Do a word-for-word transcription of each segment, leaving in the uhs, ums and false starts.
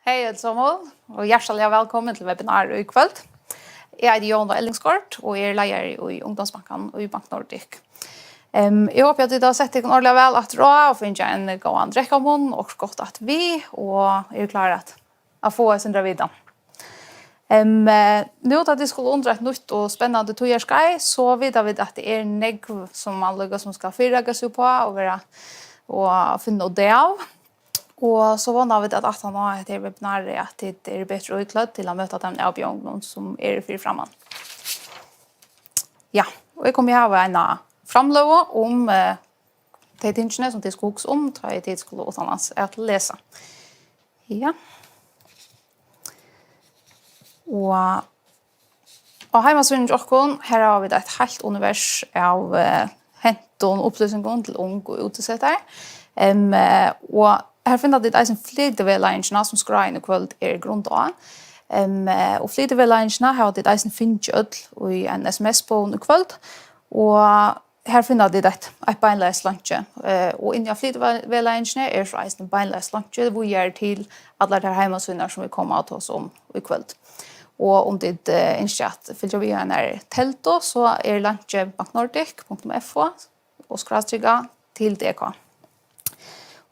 Hey øll somul, og hjartaliga vælkomin til webinar í kvøld. Eg eiti Jóna Ellingsgaard og eg eri leiðari í Ungdómsbankanum í Bank Nordic. Em, eg hopi, at tit hava sett tykkum ordiliga væl aftur á og fingið ein góðan drekkamunn og okkurt gott aftur við, og eru klár at, at fáa eitt sindur av vitan. Em, eh, nú tá tit skulu undir eitt nýtt og spennandi tíðarskeið, so vita vit, at tað er nógv, sum man líka sum skal fyrireika seg uppá og vera, og finna út av. Og so vóna vit, at aftan á hetta her webinarið, at tit eru betur íklødd til at møta teimum avbjóðingunum, sum eru fyri framman. Ja, og eg komi at hava eina framløgu um, eh, tey tingini, sum tit skulu hugsa um, tá ið tit skulu uttanlands at lesa. Ja. Og á heimasíðuni hjá okkum, har hava vit eitt heilt univers av, eh, hentum upplýsingum til ung og útisetar. Em, eh, og her finna tit eisini flytuvegleiðingina, sum skráin í kvøld er grundað á. Em, eh, og flytuvegleiðingina hava tit eisini fingið øll í ein S M S-boðum í kvøld. Og her finna tit eitt, eitt beinleiðis leinki, eh, og inni á flytuvegleiðingini er so eisini beinleiðis leinki víðari til allar tær heimasíðurnar, sum vit koma at tosa um í kvøld. Og um tit, eh, ynskja at fylgja við á einari teldu, so er leinki banknordic punktum f o og skrástrika til D K.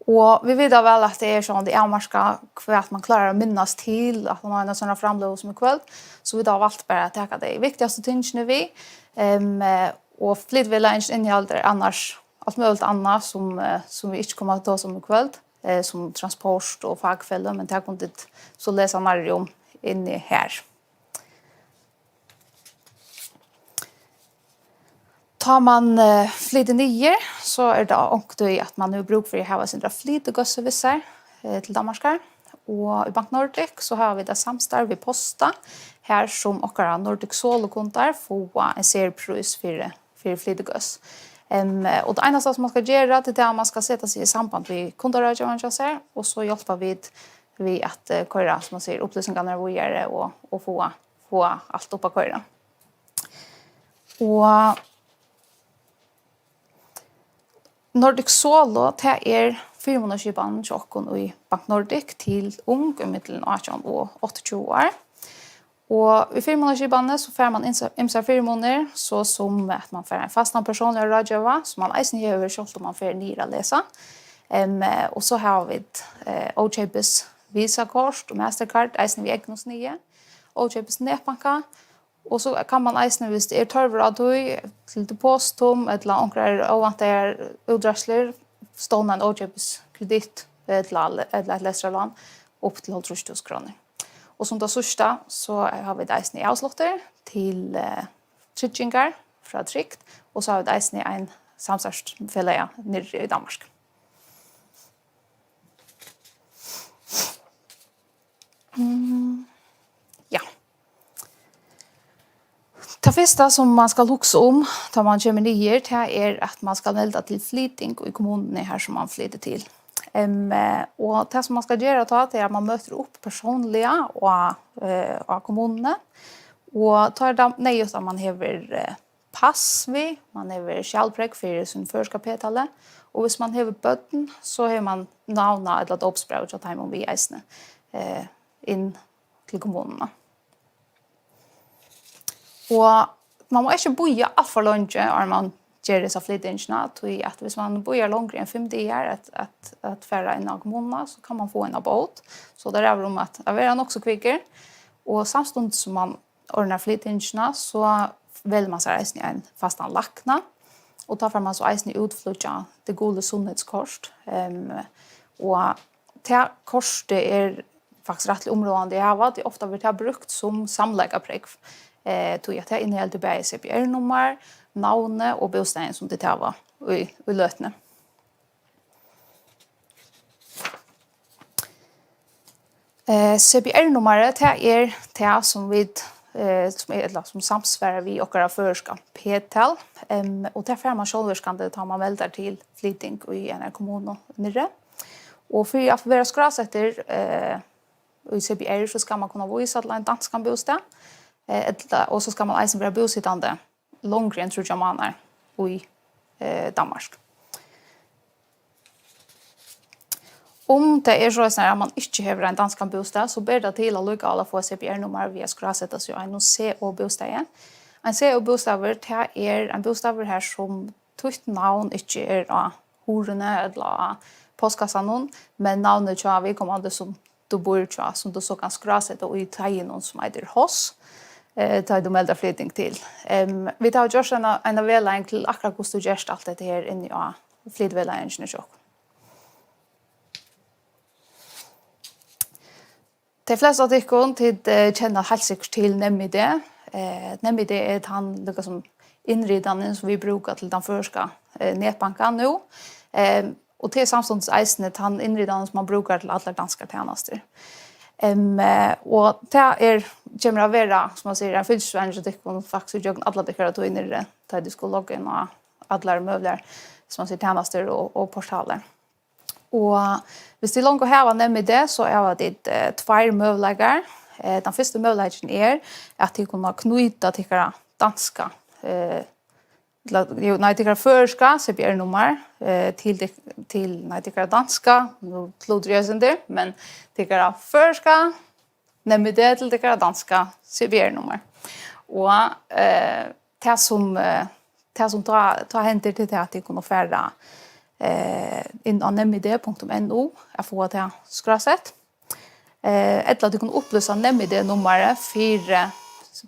Og vit vita væl, at tað er sjálvandi avmarkað, hvat man klárar at minnast til, at man hevur eina sovorðna framløgu sum í kvøld, so vit hava valt bara at taka tey viktigastu tingini við. Em, eh, og flytuvegleiðingin inniheldur annars alt møguligt annað, sum, eh, sum vit ikki koma at tosa um í kvøld, eh, sum transport og fakfeløg, men tað kunnu tit so lesa nærri um inni her. Tá man, eh, flytur niður, so er tað onkuntíð, at man hevur brúk fyri at hava eitt sindur av flytugóðsi við sær, eh, til Danmarkar. Og í Bank Nordic, so hava vit eitt samstarv við Posta, har sum okkara Nordic Solo-kundar fáa ein serprís fyri, fyri flytugóðs. Em, eh, og tað einasta, sum man skal gera, tað er, at man skal seta seg í samband við kundaráðgevaran hjá sær, og so hjálpa vit við at, eh, koyra, sum man sigur, upplýsingarnar víðari og, og fáa, fáa alt upp at koyra. Og Nordic Solo, tað er fyrimunarskipanin hjá okkum í Bank Nordic til ung í millum átjan og áttaogtjúgu ár. Og í fyrimunarskipanini, so fær man ymsa-, ymsar fyrimunir, so sum at man fær ein fastan persónligan ráðgeva, sum man eisini hevur, sjálvt um man fer niður at lesa. Em, eh, og so hava vit, eh, ókeypis Visa-kort og Mastercard, eisini við egnum sniði, ókeypis netbanka, og so kann man eisini, viss tað er tørvur á tí, til depositum ella onkrar óvæntaðar útreiðslur, stovna ein ókeypis kreditt ella, ella eitt lestrarlán upp til hálvtrýss túsund krónur. Og sum tað síðsta, so hava vit eisini avsláttur til, eh, tryggingar frá Trygt, og so hava vit eisini ein samstarvsfelag niðri í Danmark. Mm, ja. Tað fyrsta, sum man skal hugsa um, tá man kemur niður, tað er, at man skal melda til flyting í kommununi, har sum man flytur til. Em, eh, og tað, sum man skal gera tá, tað er, at man møtir upp persónliga á, eh, á kommununi, og tá er tað neyðugt, at man hevur, eh, pass við, man hevur skjalprógv fyri sín føroyska p-tali, og viss man hevur børn, so hevur man navna- ella dópsbræv hjá teimum við eisini, eh, inn til kommununa. Og man má ikki bíða alt for leingi, áðrenn man ger hesa flytingina, tí at viss man bíðar longri enn fimm dagar at, at, at fara inn á kommununa, so kann man fáa eina bót. So tað ræður um at, at vera nokk so kvikkur. Og samstundis sum man ordnar flytingina, so velur man sær eisini ein fastan lækna, og tá fær man so eisini útflýggjað tað gula sundhedskort. Em, og tað kortið er faktiskt rættiliga umráðandi at hava, tí ofta verður tað brúkt sum samleikaprógv, eh, tí at tað inniheldur bæði C P R-nummar, navnið og bústaðin, sum tit hava í, í løtuni. Eh, C P R-nummarið, tað er tað, sum vit, eh, sum er, ella sum samsvarar við okkara føroyska p-tal, em, og tað fær man sjálvvirkandi, tá man meldar til flyting í einari kommunu niðri. Og fyri at vera skrásettur, eh, í C P R, so skal man kunna vísa til ein danskan bústað, eh, ella, og so skal man eisini vera búsitandi longri enn tríggjar mánaðar í, eh, Danmark. Um tað er soleiðis, at man ikki hevur ein danskan bústað, so ber tað til allíkavæl at fáa C P R-nummar við at skráseta seg á einum C O-bústaði. Ein C O-bústaður, tað er ein bústaður, har sum títt navn ikki er á hurðini ella á postkassanum, men navnið hjá viðkomandi, sum tú býr hjá, sum tú so kanst skráseta í teigin, sum eitur Hoss, eh, tá tú meldar flyting til. Em, vit hava gjørt eina, eina vegleiðing til akkurát hvussu tú gert alt hetta her inni á flytvegleiðingini hjá okkum. Tey flestu av tykkum, tit, eh, kenna heilt sikkurt til NemID. Eh, NemID er tann, líka sum, innritanin, sum vit brúka til tann føroyska, eh, netbankan nú. Em, og tað er samstundis eisini tann innritanin, sum man brúkar til allar danskar tænastur. Em, eh, og tað er, kemur at vera, sum man sigur, ein fylgisveinur hjá tykkum, faktiskt, ígjøgnum allar tykkara tíðir, tá tit skulu logga inn á allar møguligar, sum man sigur, tænastur og, og portalar. Og hvis tit longu hava NemID, so hava tit, eh, tveir møguleikar. Eh, tann fyrsti møguleikin er, at tit kunnu knýta tykkara danska, eh, ella, jú, nei, tykkara føroyska C P R-nummar, eh, til tyk-, til, nei, tykkara danska, nú kludri eg eitt sindur, men tykkara føroyska NemID til tykkara danska C P R-nummar. Og, eh, tað sum, eh, tað sum tá, tá hendir, tað er tað, at tit kunnu fara, eh, inn á nemid punktum no at fáa tað skrásett. Eh, ella tit kunnu upplýsa nemid-nummarið fyri,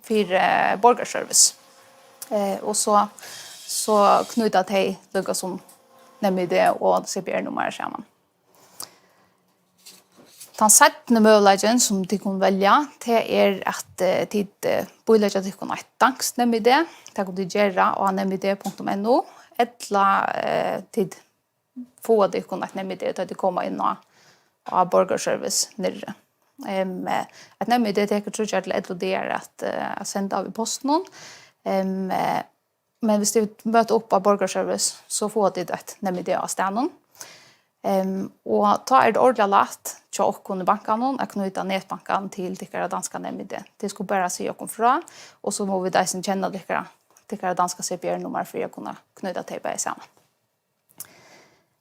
fyri borgarservice. Eh, og so, so knýta tey líka sum nemid og C P R-nummarið saman. Tann seinni møguleikin, sum tit kunnu velja, tað er, at, eh, tit, eh, bíleggja tykkum eitt danskt nemid. Tað kunnu tit gera á nemid punktum no, ella, eh, tit fáa tykkum eitt nemid, tá tit koma inn á, á borgarservice niðri. Em, eh, eitt nemid tekur tríggjar til ellivu dagar at, eh, at senda av í postinum. Em, eh, Men hvis tit møta upp á borgarservice, so fáa tit eitt nemid á staðnum. Em, og tá er tað ordiliga lætt hjá okkum í bankanum at knýta netbankan til tykkara danska nemid. Tit skulu bara siga okkum frá, og so mugu vit eisini kenna tykkara, tykkara danska C P R-nummar fyri at kunna knýta tey bæði saman.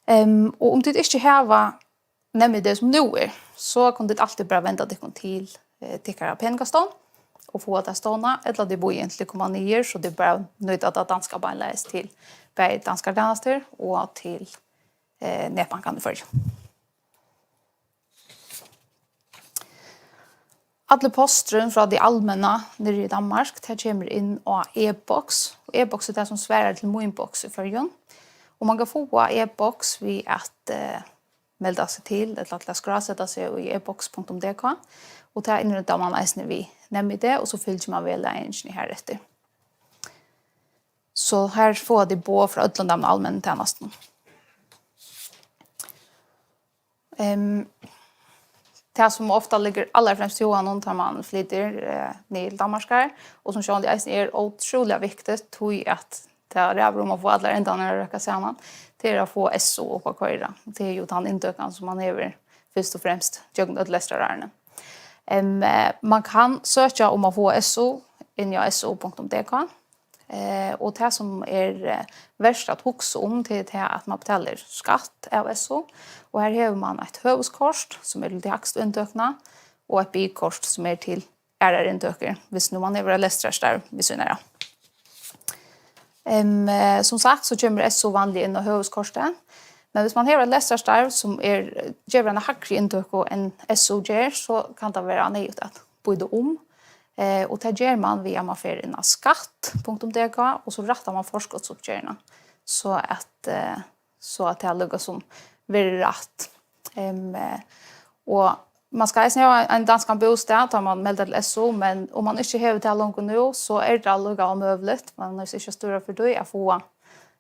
Em, og um tit ikki hava nemid sum nú er, so kunnu tit altíð bara venda tykkum til, eh, tykkara peningastovn og fáa tað stovnað, ella tit bíða inntil tit koma niður, so tit bara nýta tað danska beinleiðis til bæði danskar tænastur og til, eh, netbankan í Føroyum. Allur posturin frá tí almenna niðri í Danmark, tað kemur inn á e-boks, og e-boks er tað, sum svarar til Mínboks í Føroyum. Og man kann fáa e-boks við at, eh, melda seg til, ella til at skráseta seg í e-boks punktum d k, og tað innritar man eisini við nemid, og so fylgir man vegleiðingini har eftir. So her fáa tit boð frá øllum teimum almennu tænastunum. Em, tað, sum ofta liggur allarfremst í huganum, tá man flytur, eh, niður til Danmarkar, og sum sjálvandi eisini er ótrúliga viktigt, tí at tað ræður um at fáa allar endarnar at røkka saman, tað er at fáa S U upp at koyra. Tað er jú tann inntøkan, sum man hevur fyrst og fremst gjøgnum øll lestrarárini. Em, eh, man kann søkja um at fáa S U inni á S U punktum D K. Eh, og tað, sum er, eh, vert at hugsa um, tað er tað, at man betalir skatt av S U, og her hevur man eitt høvuðskort, sum er til ta hægstu inntøkuna, og eitt bikort, sum er til aðrar inntøkur, hvis nú man hevur eitt lestrarstarv við síðuna av. Em, eh, sum sagt, so kemur S U vanliga inn á høvuðskortið, men hvis man hevur eitt lestrarstarv, sum er, gevur eina hægri inntøku enn S U ger, so kann tað vera neyðugt at býta um. Eh, og tað ger man við, at man fer inn á skatt punktum D K, og so rættar man forskotsuppgerðina, so at, eh, so at tað líka sum verður rætt. Em, eh, og man skal eisini hava ein danskan bústað, tá man meldar til S U, men um man ikki hevur tað longur nú, so er tað líka ómøguligt, man hevur ikki stýra fyri tí at fáa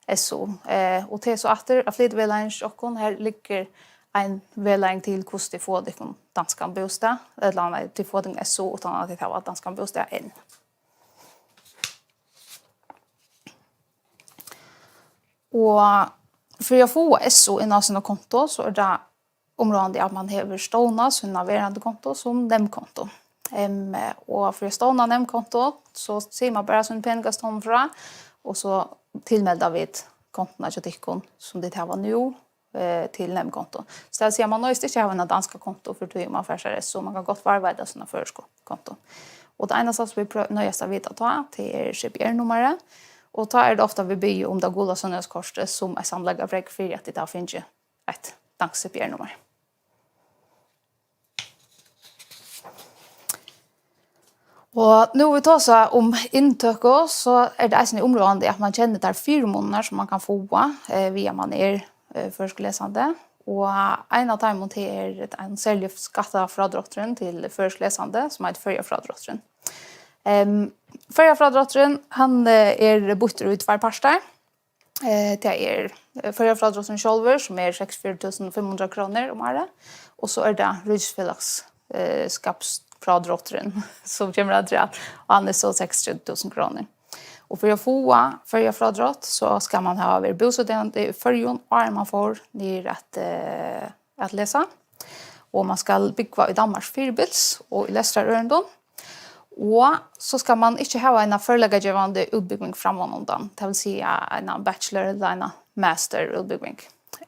S U. Eh, og tað er so aftur at flyta vegleiðing hjá okkum. Her liggur ein vegleiðing til, hvussu tit fáa tykkum danskan bústað, ella nei, tit fáa tykkum S U uttan at tit hava danskan bústað enn. Og fyri at fáa S U inn á sína konto, so er tað umráðandi, at man hevur stovnað sína verandi konto sum nemkonto. Em, og fyri at stovna nemkonto, so sigur man bara sín peningastovn frá, og so tilmelda vit kontuna hjá tykkum, sum tit hava nú, eh, til nemkonto. So tað vil siga, man noyðist ikki hava eina danska konto fyri tí, um man fær sær S U, man kann gott varðveita sína føroysku konto. Og tað einasta, sum vit prøv-, noyðast at vita tá, tað er C P R-nummarið, og tá er tað ofta, vit biðja um tað gula sannleikskortið sum eitt samleikaprógv fyri, at tit hava fingið eitt danskt C P R-nummar. Og nú vit tosa um inntøku, so er tað eisini umráðandi, at man kennir tær fyrimunirnar, sum man kann fáa, eh, við at man er, eh, føroysklesandi. Og ein av teimum, tað er ein serligur skattafrádráttur til føroysklesandi, sum eitur Føroyafrádrátturin. Em, Føroyafrádrátturin, hann, eh, er býttur í tveir partar. Eh, tað er, eh, Føroyafrádrátturin sjálvur, sum er seksogfjøruti túsund fimm hundrað krónur um árið, og so er tað ríkisfelags-, eh, skapsfrádrátturin, sum kemur afturat, og hann er so seksogtretivu túsund krónur. Og fyri at fáa Føroyafrádrátt, so skal man hava verið búsitandi í Føroyum, áðrenn man fór niður at, eh, at lesa. Og man skal búgva í Danmark fyribils og í lestrarørindum. Og so skal man ikki hava eina førleikagevandi útbúgving frammanundan, tað vil siga eina bachelor ella eina masterútbúgving.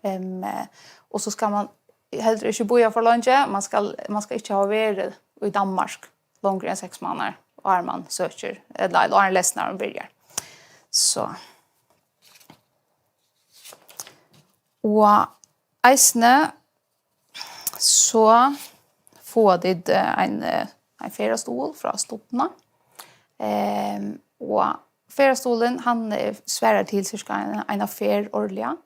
Em, eh, og so skal man heldur ikki bíða for leingi, man skal, man skal ikki hava verið í Danmark longri enn seks mánaðir, áðrenn man søkir, ella, ella áðrenn lesnarin byrjar. So. Og eisini so fáa tit, eh, ein, eh, ein ferðastuðul frá Studna. Ehm, og ferðastuðulin, hann, eh, svarar til cirka ein, eina ferð árliga,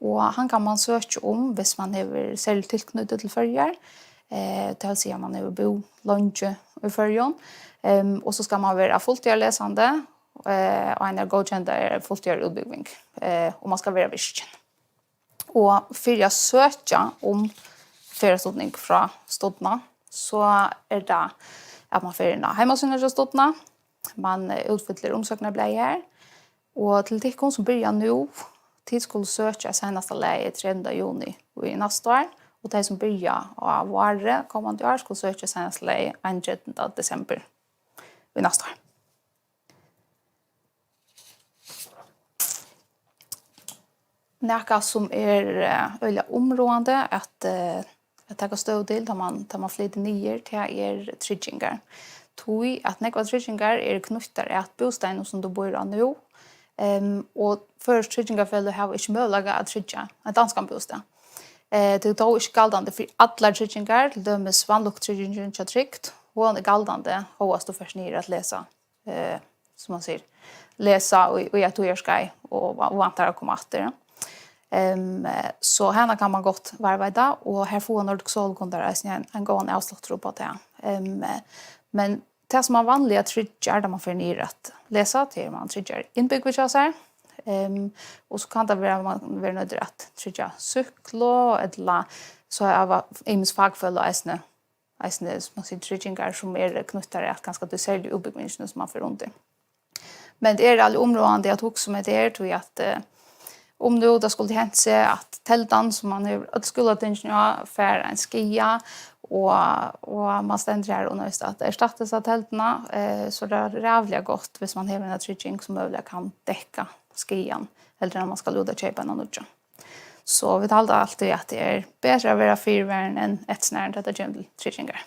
og hann kann man søkja um, hvis man hevur serligt tilknýti til Føroyar. Eh, tað vil siga, man hevur búð leingi í Føroyum. Ehm, og so skal man vera fulltíðarlesandi, eh, og ein er góðkendari fulltíðarútbúgving, eh, og man skal vera virkin. Og fyri at søkja um ferðastudning frá Studna, so er tað, at man fer inn á heimasíðuna hjá Studna, man, eh, útfyllir umsóknarblaðið her. Og til tykkum sum byrja nú, tit skulu søkja seinasta lagi tredivta juni í næsta ár, og tey sum byrja á vári komandi ár skulu søkja seinasta lagi einogtretivta desember í næsta ár. Nakað sum er, eh, øgiliga umráðandi at, eh, at taka støðu til, tá man, tá man flytur niður, tað er tryggingar. Tí at nógvar tryggingar eru knýttar at bústaðnum, sum tú býr á nú, em, og føroysk tryggingarfeløg hava ikki møguleika at tryggja ein danskan bústað. Eh, tað er tó ikki galdandi fyri allar tryggingar, til dømis vanlukktryggingin hjá Trygd, hon er galdandi, hóast tú fert niður at lesa, eh, sum man sigur, lesa í, í eitt tíðarskeið og, og væntar at koma aftur. Em, eh, so hana kann man gott varðveita, og her fáa Nordic Solo-kundar eisini ein, ein góðan avsláttur upp á tað. Em, eh, men tað, sum man vanliga tryggjar, tá man fer niður at lesa, tað er, man tryggjar innbúgvið hjá sær. Em, og so kann tað vera, man verður noyddur at tryggja súkklu, ella so hava ymisk fakfeløg eisini eisini, sum man sigur, tryggingar sum eru knýttar at kanska tí serligu útbúgvingini, sum man fer undir. Men tað er alveg umráðandi at hugsa um hetta her, tí at, eh, um nú tað skuldi hent seg, at teldan, sum man hevur øll skúlatingini á, fær ein skaða, og, og man stendur her og noyðist at erstatta hesa telduna, eh, so er tað ræðuliga gott, viss man hevur eina trygging, sum møguliga kann dekka skaðan, heldur enn man skal út at keypa eina nýggja. So vit halda altíð, at tað er betri at vera fyrivarin enn eftirsnarin, tá tað kemur til tryggingar.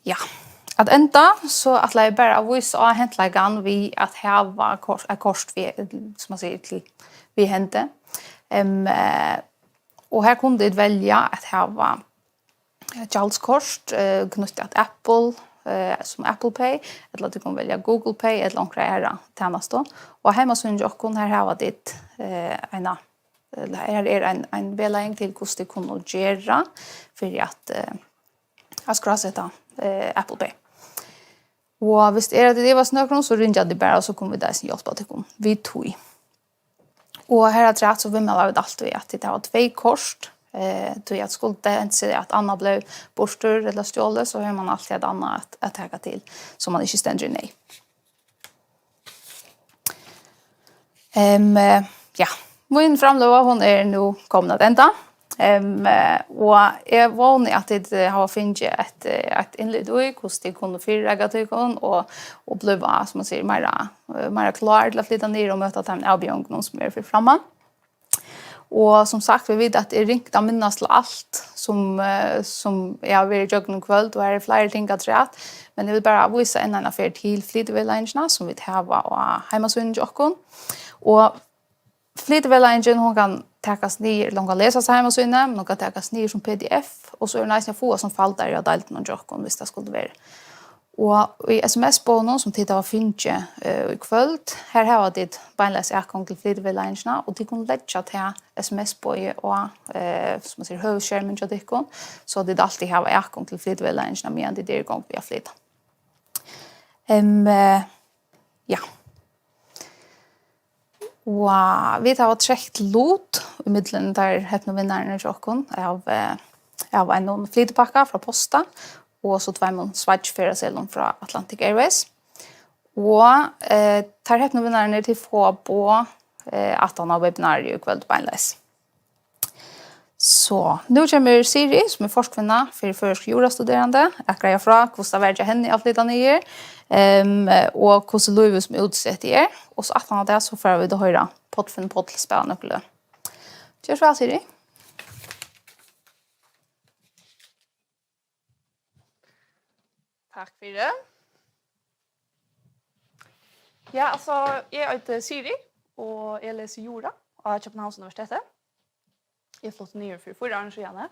Ja, at enda, so ætli eg bara at vísa á hentleikan við at hava kort, eitt kort við, sum man sigur, til, við hendi. Em, eh, og her kunnu tit velja at hava gjaldskort, eh, knýtt at Apple, eh, sum Apple Pay, ella tit kunnu velja Google Pay ella onkra aðra tænastu. Og á heimasíðuni hjá okkum, her hava tit, eh, eina, ella her er ein, ein vegleiðing til, hvussu tit kunnu gera fyri at, eh, at skráseta, eh, Apple Pay. Og viss tað er at tit ivast í nøkrum, so ringja tit bara, og so kunnu vit eisini hjálpa tykkum við tí. Og her afturat so viðmæla vit altíð, at tit hava tvey kort, eh, tí at skuldi tað hent seg, at annað bleiv burtur ella stjólið, so hevur man altíð eitt annað at, at taka til, so man ikki stendur í neyð. Em, eh, ja, mín framløga, hon er nú komin at enda. Um, og eg vóni, at tit eh, hava fingið eitt, eh, eitt innlit í, hvussu tit kunnu fyrireika tykkum og, og blíva, sum man sigur, meira, eh, meira klár til at flyta niður og møta teimum avbjóðingunum, sum eru fyri framman. Og sum sagt, vit vita, at tað er ringt at minnast til alt, sum, eh, sum eg havi verið ígjøgnum í kvøld, og her eru fleiri ting afturat, men eg vil bara vísa enn eina ferð til flytuvegleiðingina, sum vit hava á heimasíðuni hjá okkum. Og flytuvegleiðingin, hon kann takast niður, ella hon kann lesast á heimasíðuni, men hon kann takast niður sum P D F, og so er hon eisini at fáa sum faldari á deildini hjá okkum, viss tað skuldi verið. Og í S M S-boðunum, sum tit hava fingið eh, í kvøld, her hava tit beinleiðis atgongd til flytuvegleiðingina, og tit kunnu leggja tað S M S-boðið á eh, sum man sigur, høvuðsskermin hjá tykkum, so tit altíð hava atgongd til flytuvegleiðingina, meðan tit eru í gongd við at flyta. Um, eh, ja. Og vit hava trekt lut í millum teir hepnu vinnararnar hjá okkum av, eh, av einum flytipakka frá Posta og so tveimum Swatch-ferðaseðlum frá Atlantic Airways. Og eh, teir hepnu vinnararnir, tit fáa boð eh, aftan á webinarið í kvøld beinleiðis. So, nú kemur Siri, sum er forkvinna fyri føroysk jurastuderandi, at greiða frá, hvussu tað var hjá henni at flyta niður, um, og hvussu lívið sum útisetti er. Og so aftan á tað, so fara vit at hoyra Páll Finn Páll spæla nøkur løg. Ger so væl, Siri. Takk fyri. Ja, altso, eg eiti Siri, og eg lesi jura á Københavns Universiteti. Eg flutti niður fyri fýra árum síðani,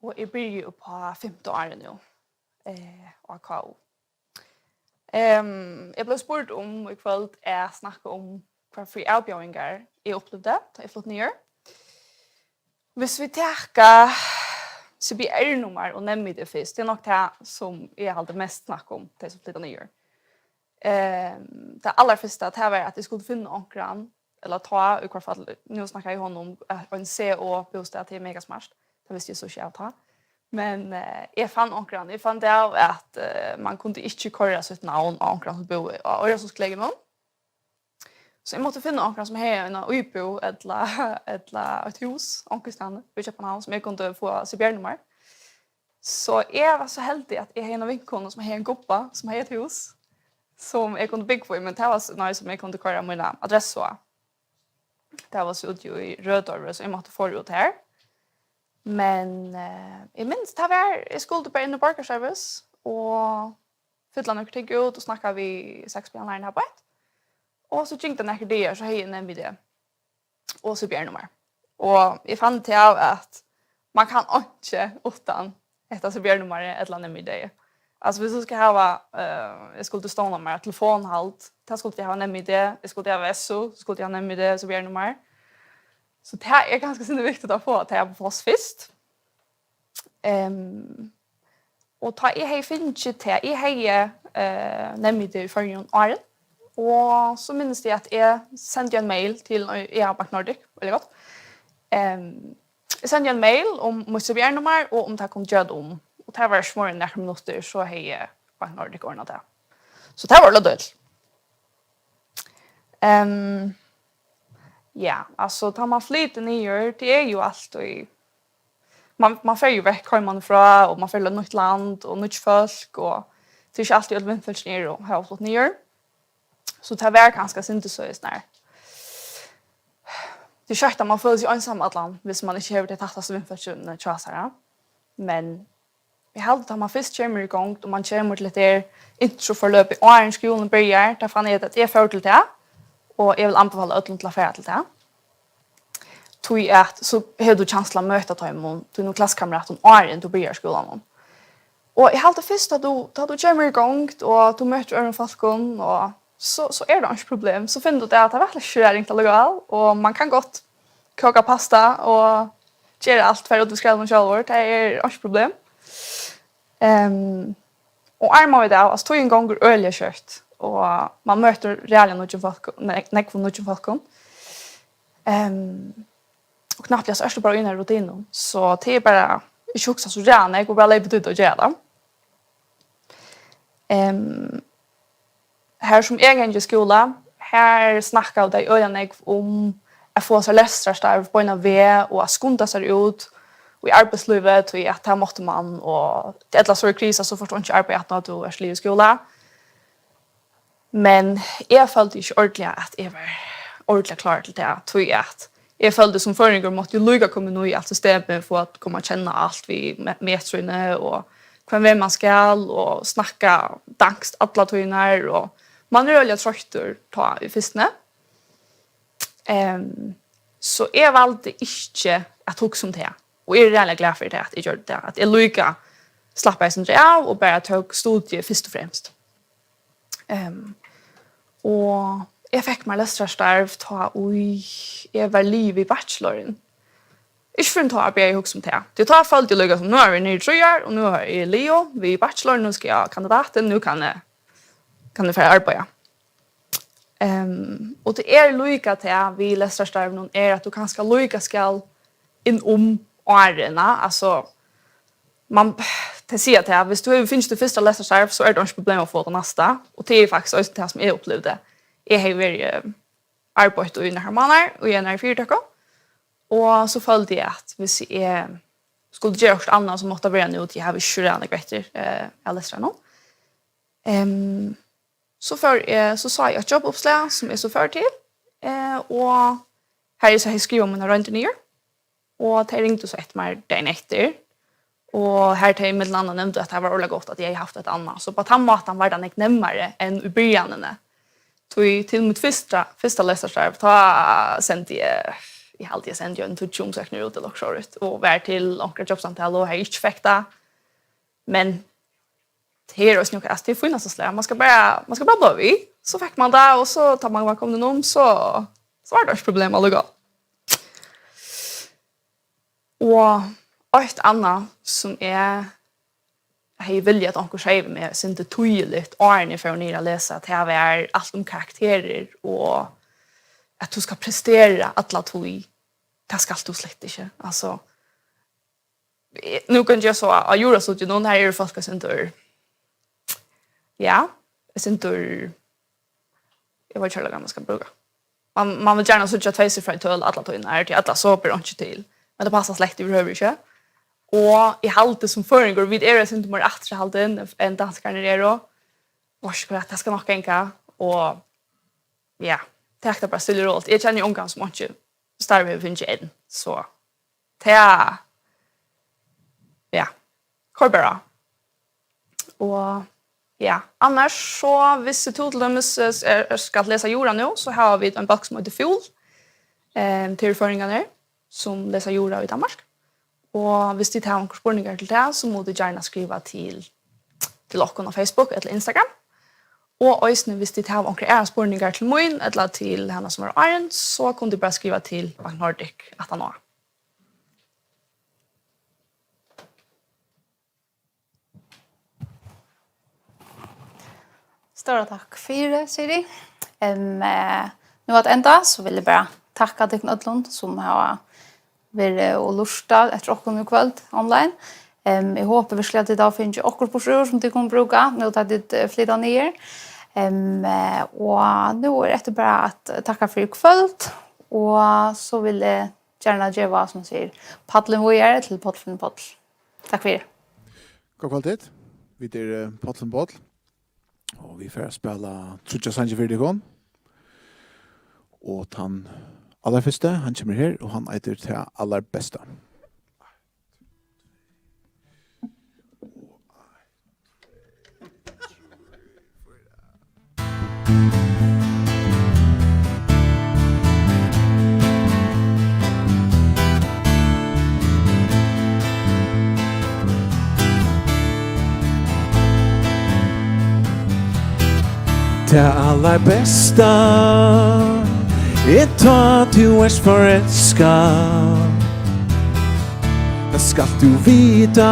og eg byrji upp á fimta árið nú, eh, á K U. Ehm, eg bleiv spurd um í kvøld at snakka um, hvat fyri avbjóðingar eg upplivdi, tá eg flutti niður. Hvis vit taka C P R-nummar og NemID fyrst, tað er nokk tað, sum eg haldi mest snakk um, tey sum flyta niður. Ehm, tað allarfyrsta, tað var, at eg skuldi finna onkran, ella tá, í hvørt fall, nú snakkaði hon um, eh, ein C O-bústað, tað er mega smart. Tað visti eg so ikki av tá. Men eh, eg fann onkran, eg fann tað av, at eh, man kundi ikki koyra sítt navn á onkran, sum búði á Oyrarsundskleypinum. So eg mátti finna onkran, sum hevði eina íbúð ella, ella eitt hús onkustaðni í København, sum eg kundi fáa C P R-nummar. So eg var so heldig, at eg hevði eina vinkonu, sum hevði ein gubba, sum hevði eitt hús, sum eg kundi búgva í, men tað var so nær, sum eg kundi koyra mína adressu á. Tað var so úti í Rødovre, so eg mátti fara út har. Men eh, eg minnist, tað var, eg skuldi bara inn í borgarservice og fylla nøkur ting út og snakka við saksbehandlaran har beint. Og so gingu tað nakrir dagar, so hevði eg NemID og C P R-nummar. Og eg fann til av, at man kann einki uttan hetta C P R-nummarið ella NemID. Altso, hvis tú skal hava, eh, eg skuldi stovna mær eitt telefonhald, tá skuldi eg hava NemID, eg skuldi hava S U, so skuldi eg hava NemID, C P R-nummar. So tað er kanska sindur viktigt at fáa tað upp á pláss fyrst. Ehm, og tá eg hevði fingið tað, eg hevði eh, NemID í Føroyum áðrenn, og so minnist eg, at eg sendi ein mail til, eg havi BankNordik, veldig gott. Ehm, eg sendi ein mail um mítt C P R-nummar, og um tað kundi gera tað um. Og tað var ikki meira enn nakrar minuttir, so hevði BankNordik ordnað tað. So tað var øgiliga deiligt. Ehm, ja, altso, tá man flytur niður, tað er jú altíð, man, man fer jú vekk heimanífrá, og man fer til eitt nýtt land og nýggj fólk, og tað er ikki altíð, øll vinfólkini eru, hava flutt niður. So tað var kanska sindur soleiðis nær, tað er skjótt, at man følir seg einsamallan, hvis man ikki hevur tey tættastu vinfólkini hjá sær. Men eg haldi, tá man fyrst kemur í gongd, og man kemur til hetta her introforløpið, áðrenn skúlin byrjar, tá fann eg, at eg fór til tað, og eg vil anbefala øllum til at fara til tað. Tí at so hevur tú kjans til at møta teimum, tínum klassukameratum, áðrenn tú byrjar í skúlanum. Og eg haldi fyrst, at tú, tá tú kemur í gongd, og tú møtir øðrum fólkum, og so, so er tað einki problem. So finnur tú út av, at tað var slett ikki so ringt allíkavæl, og man kann gott kóka pasta og gera alt, fara út við skrellinum sjálvur, tað er einki problem. Ehm, og áðrenn man veit av, altso, tíðin gongur øgiliga skjótt, og man møtir ræðuliga nýggjum fólkum, ne-, nógvum nýggjum fólkum. Ehm, og knappliga so ert tú bara í eini rutinu, so tað er bara ikki hugsa so ræðuliga nógv og bara leypa út og gera tað. Ehm, har sum eg gangi í skúla, har snakkaðu tey øgiliga nógv um at fáa sær lestrarstarv beinan veg og at skunda sær út í arbeiðslívið, tí at tað mátti mann, og ella so er krísa, so fært tú einki arbeiði aftan á, at tú ert liðugur skúla. Men eg føldi ikki ordiliga, at eg var ordiliga klár til tað, tí at eg føldi, sum føroyingur mátti eg líka koma inn í alt systemið, fáa at koma at kenna alt við me-, metroini og hvønn veg mann skal og snakka danskt allar tíðirnar, og mann er øgiliga troyttur tá í fyrstuni. Ehm, so eg valdi ikki at hugsa um tað, og eg eri ræðuliga glað fyri tað, at eg gjørdi tað, at eg líka slappaði eitt sindur av og bara tók studiið fyrst og fremst. Ehm, og eg fekk mær lestrarstarv tá ið eg var liðug við bachelorin. Ikki fyrr enn tá byrjaði eg at hugsa um tað. Tí tá føldi eg líka sum, nú havi eg verið niðri í trý ár, og nú eri eg liðug við bachelor, nú skal eg á kandidatin, nú kann eg, kann eg fara at arbeiða. Ehm, og tað er líka tað við lestrarstarvinum er, at tú kanska líka skal inn um árini, altso, man, tey siga tað, viss tú hevur fingið títt fyrsta lestrarstarv, so er tað einki problem at fáa tað næsta, og tað er faktiskt eisini tað, sum eg upplivdi. Eg hevði verið, eh, arbeitt í nakrar mánaðar í einari fyritøku, og so føldi eg, at viss eg skuldi gera okkurt annað, so mátti tað vera nú, tí eg havi ikki ræðuliga nógv eftir, eh, av lestrarunum. Ehm, so fór eg, so sá eg eitt jobuppslag, sum eg so fór til, eh, og har eg so hevði skrivað mínar royndir niður, og tey ringdu so eftir mær dagin eftir, og har tey millum annað nevndu, at tað var ordiliga gott, at eg hevði havt eitt annað. So á tann mátan var tað nógv nemmari enn í byrjanini. Tí til mítt fyrsta, fyrsta lestrarstarv, tá sendi eg, eg haldi, eg sendi ein tíggju umsóknir út ella okkurt sovorðið, og var til onkra jobbsamtalu og har eg ikki fekk tað. Men tað er eisini okkurt, altso, tað er fínasta slag. Man skal bara, man skal bara blíva við. So fekk man tað, og so tá man var komin inn um, so, so var tað ikki problem allíkavæl. Og eitt annað, sum eg hevði viljað, at onkur segði við meg, sindur týðiligt, áðrenn eg fór niður at lesa, tað var alt um karakterir og at tú skal prestera alla tíð. Tað skalt tú slett ikki. Altso, eg, nú kann eg so á jurastudium, nú her eru fólk eitt sindur, ja, eitt sindur, eg veit ikki, hvat orð man skal brúka. Man, man vil gjarna síggja tveysifrøði tøl alla tíðina, er tí ella so ber einki til. Men tað passar slett yvirhøvur ikki. Og eg haldi sum føroyingur, vit eru eitt sindur meira afturhaldin enn danskararnir eru. Og ikki hvat, tað skal nokk ganga. Og ja, tak tað bara stilla og róligt. Eg kenni ongan sum einki starv hevur fingið enn, so tað, ja, koyr bara á. Og ja, annars so, viss tú til dømis, eh, er, er, skal lesa jura nú, so hava vit ein bólk sum eitur Fúl, eh, til føroyingarnar, sum lesa jura í Danmark. Og viss tit hava onkrar spurningar til tað, so mugu tit gjarna skriva til, til okkum á Facebook ella Instagram. Og eisini, viss tit hava onkrar aðrar spurningar til mín ella til hana sum var áðrenn, so kunnu tit bara skriva til Bank Nordic aftaná. Stóra takk fyri, Siri. Em, eh, nú at enda, so vil eg bara takka tykkum øllum, sum hava verið og lurtað eftir okkum í kvøld online. Em, eg hopi virkuliga, at tit hava fingið okkurt burturúr, sum tit kunnu brúka, nú tá tit, eh, flyta niður. Em, eh, og nú er eftir bara at takka fyri í kvøld, og so vil eg gjarna geva, sum man sigur, pallin víðari til Páll Finn Páll. Takk fyri. Gott kvøld, tit. Vit eru, eh, Páll Finn Páll, og vit fara at spæla tríggjar sangir fyri tykkum. Og tann allarfyrsti, hann kemur her, og hann eitur Tað allarbesta. Tað allarbesta er, tá tú ert forelskað. Tað skalt tú vita,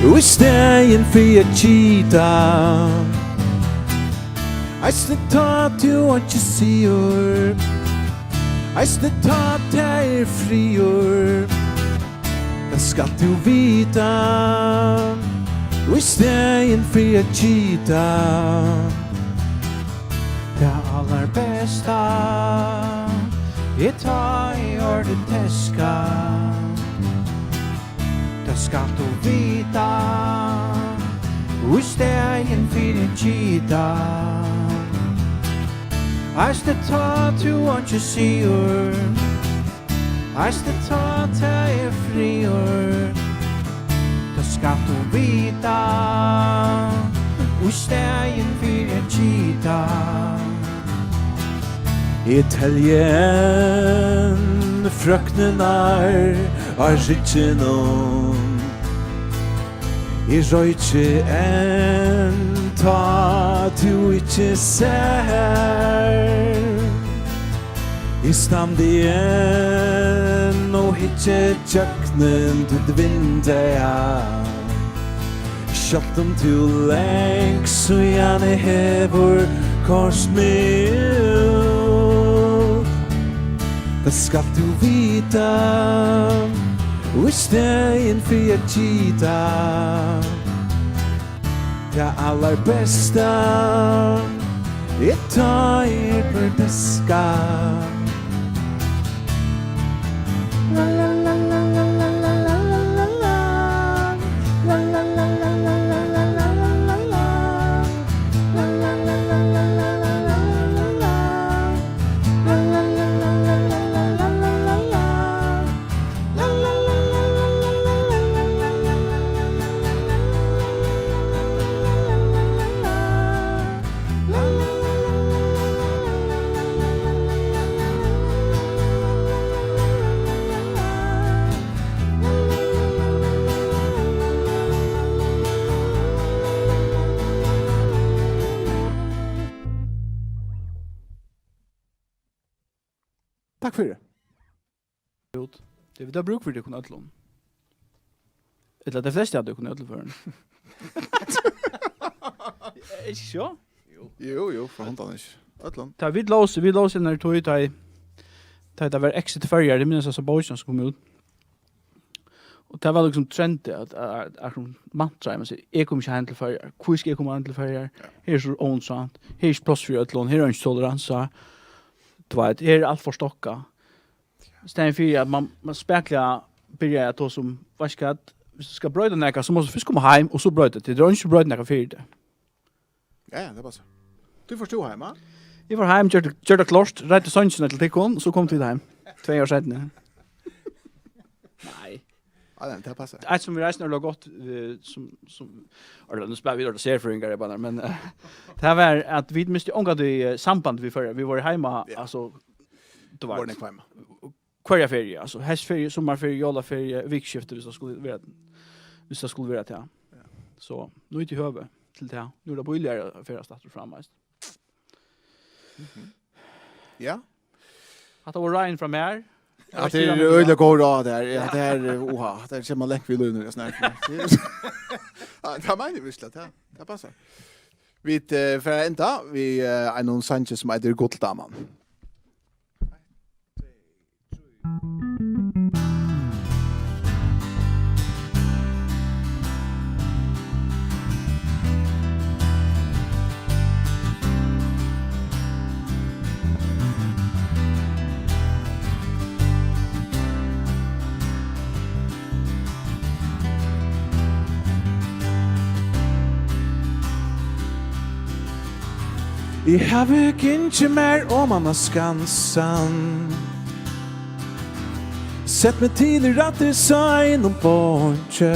í staðin fyri at kita. Eisini tá tú einki sigur, eisini tá tað er friður. Tað skalt tú vita, í staðin fyri at kita. Tað allarbesta Tá eg hoyrdi teskað, tað skalt tú vita, í staðin fyri at gita. Eisini tá tú einki sigur, eisini tá tað er friður, tað skalt tú vita, í staðin fyri at gita. Eg telji enn frøknirnar á rygginum. Eg royki enn tá tú ikki sær. Eg standi enn og hyggi gjøgnum títt vindeyga. Sjálvt um tú langt síðani hevur koyrt meg út, tað skalt tú vita, í staðin fyri at gita. Tað allarbesta, eg tá eg blívi teskað. Takk fyri. Út. Tað er, vit hava brúk fyri tykkum øllum. Ella tey flestu av tykkum í øllum førum. Ikki so? Jú, jú, fyri hundan ikki. Øllum. Tá vit lósu, vit lósu hennar í tí, tá ið, tá ið tað var Exit Føroyar, eg minnist hasa bókina sum kom út. Og tað var líkasum trendið at, at, at, at mantraið, man sigur, "Eg komi ikki heim til Føroyar. Hví skal eg koma heim til Føroyar? Ja. Her er so óinteressant. Her er ikki pláss fyri øllum. Her er eingin toleransa. Tú veit, her er alt forstokkað." Í staðin fyri at man, man spakuliga byrjar at tosa um, veitst tú hvat, viss tú skal broyta nakað, so mást tú fyrst koma heim, og so broyta tað. Tú roynir ikki at broyta nakað fyri tað. Ja, ja, tað passar. Tú fórt tú heim, ha? Eg fór heim, gjørdi, gjørdi tað klárt, reiddi songina til tykkum, so komu vit heim. Tvey ár seinni. Nei. Ja, nei, tað passar. Eitt sum vit reisini gjørdu gott, eh, sum, sum, ella, nú spæla vit orðið serfrøðingar, eg bara, men, eh, tað var at vit mistu ongantíð, eh, samband við Føroyar. Vit vóru heima, ja, altso, tú veit. Vóru nógv heima. Hvørja feriu, altso, heystferiu, summarferiu, jólaferiu, vikuskifti, viss tað skuldi vera, viss tað skuldi vera tað. Ja. So, nýtið høvið til tað. Nú er tað bíligari at ferðast aftur og fram, veitst tú. Mhm. Ja. Hatta var ráðini frá mær. Ja, tað er øgiliga góð ráð, tað her. Ja, tað er, eh, oha, tað kemur langt við í lívinum, eg snakki. Ja, tað meini eg virkiliga, tað, tað passar. Vit, eh, fara at enda við, eh, einum sangi sum eitur Gulldaman. Eg havi gingið mær oman á skansan, sett meg til rættis á einum bonki,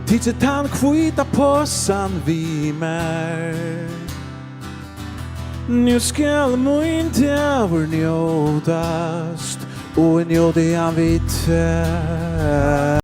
tikið tann hvíta posan við mær. Nú skal mín dagur njótast, og eg njóti hann við tær.